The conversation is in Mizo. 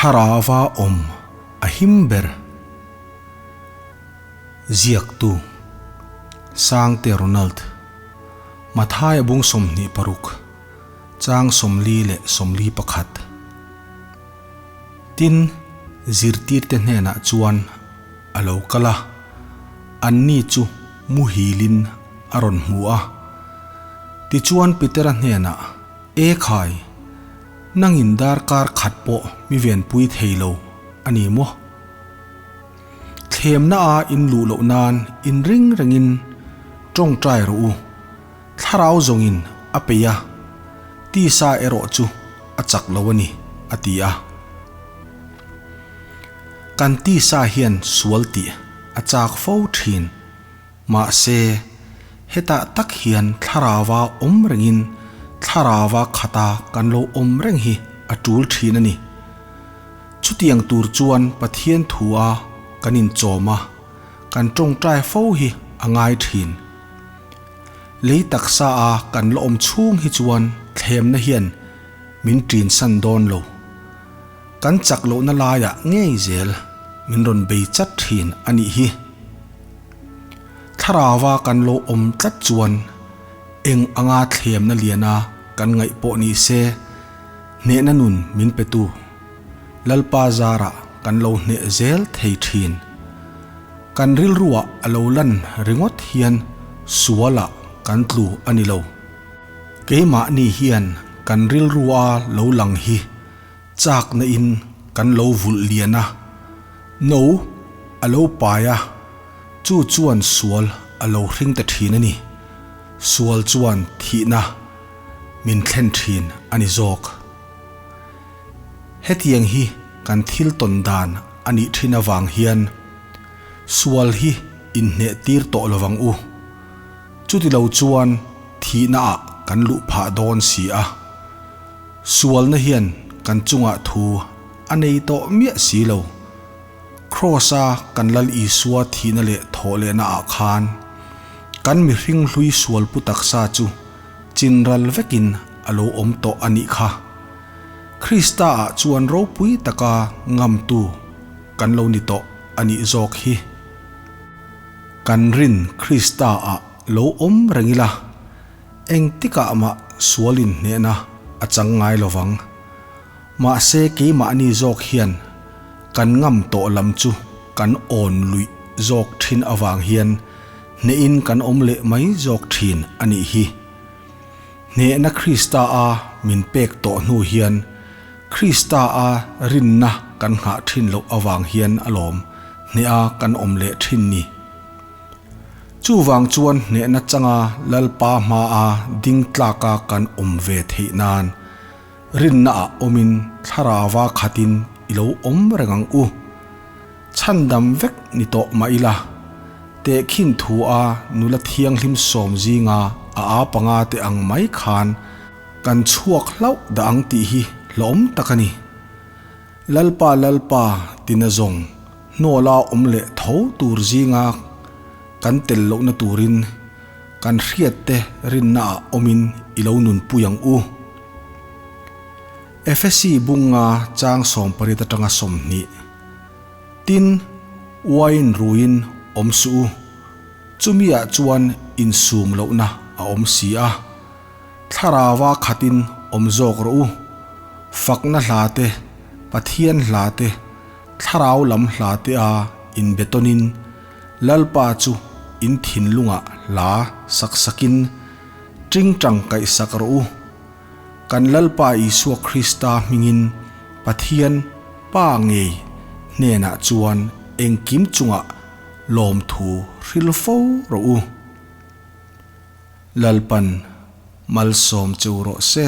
Thlarauva awm a him ber. Ziaktu, Sangte Ronald, Mathaia bung 26, chang 41. Tin, zirtirte hnenah chuan a lo kal a, anni chu muhilin a rawn hmu a. Tichuan Petera hnenah, E khai, nangin darkar khat pawh mi venpui thei lo a ni maw? Thlemna a in luh loh nan in ring rengin tawngtai rawh u, thlarau zawngin a peih a, tisa erawh chu a chak lo a ni, a ti a. Kan tisa hian sual tih a chak fo thin. Mahse, hetah tak hian thlarauva awm rengin thlarauva khata kan lo awm reng hi a tul thin a ni. Chutiang tur chuan Pathian thua kan inchawm a, kan tawngtai fo hi a ngai thin. Lei taksa a kan la awm chhung hi chuan thlemna hian min ṭinsan dawn lo. Kan chak lohna laiah ngei zel min rawn bei chat thin a nih hi. Thlarauva kan lo awm tlat chuan eng anga thlemna liana kan ngaih pawh ni se, hnehna nun min petu Lalpa zarah kan lo hneh zel thei thin. Kan rilruah a lo lan ringawt hian sualah kan tlu a ni lo. Keimahni hian kan rilrua lo lang hi Chakna in kan lo vulh lian a, no a lo pai a, chu chuan sual a lo hring ta thin a ni. Sual chuan thihna min thlen thin a ni zawk. Hetiang hi kan thil tawn dan a nih thin avang hian sual hi inhneh tir tawh lovang u. Chuti lo chuan thihna ah kan luh phah dawn si a. Sualna hian kan chungah thu a nei tawh miah si lo. Kraws-a kan Lal Isua thihna leh thawhlehna ah khan kan mihring hlui sual pu taksa chu chinral vekin a lo awm tawh a nih kha. Krista ah chuan ropui taka ngamtu kan lo ni tawh a nih zawk hi. Kan rin Krista ah lo awm reng ila. Engtikah mah sual inhnehna a chang ngai lo vang. Mahse keimahni zawk hian kan ngam tawh lam chu kan awn luih zawk thin avang hian hnehin kan awm leh mai zawk thin a nih hi. Hnehna Krista a min pek tawh hnu hian Krista a rinna kan nghah thin loh avang hian alawm hneha kan awm leh thin ni. Chuvang chuan hnehna changa Lalpa hmaa ding tlaka kan awm ve theih nan rinnaah awmin thlarauva khatin i lo awm reng ang u. Chhandam vek ni tawh mah ila, tehkhin thua nula thianghlim sawm zinga a aa panga te ang mai khan kan chhuak hlauh dah ang tih hi hlawm tak a ni. Lalpa Lalpa tina zawng hnawla awm leh tho tur zinga kan tel lohna turin kan hriatte rinnaah awmin i lo nunpui ang u. Efesi bunga chang 18 atanga 20. Tin, uain ruin awm suh u, chumiah chuan insum lohna a awm si a. Thlarauva khatin awm zawk rawh u. Fakna hla te, Pathian hla te, thlarau lam hla te a inbetawnin Lalpa chu in thinlungah hla sak sakin tingtang kaih sak rawh u. Kan Lalpa Isua Krista hmingin Pathian Pa ngei hnenah chuan engkim chungah lawmthu hril fo rawh u. Lalpan malsawm cheu rawh se.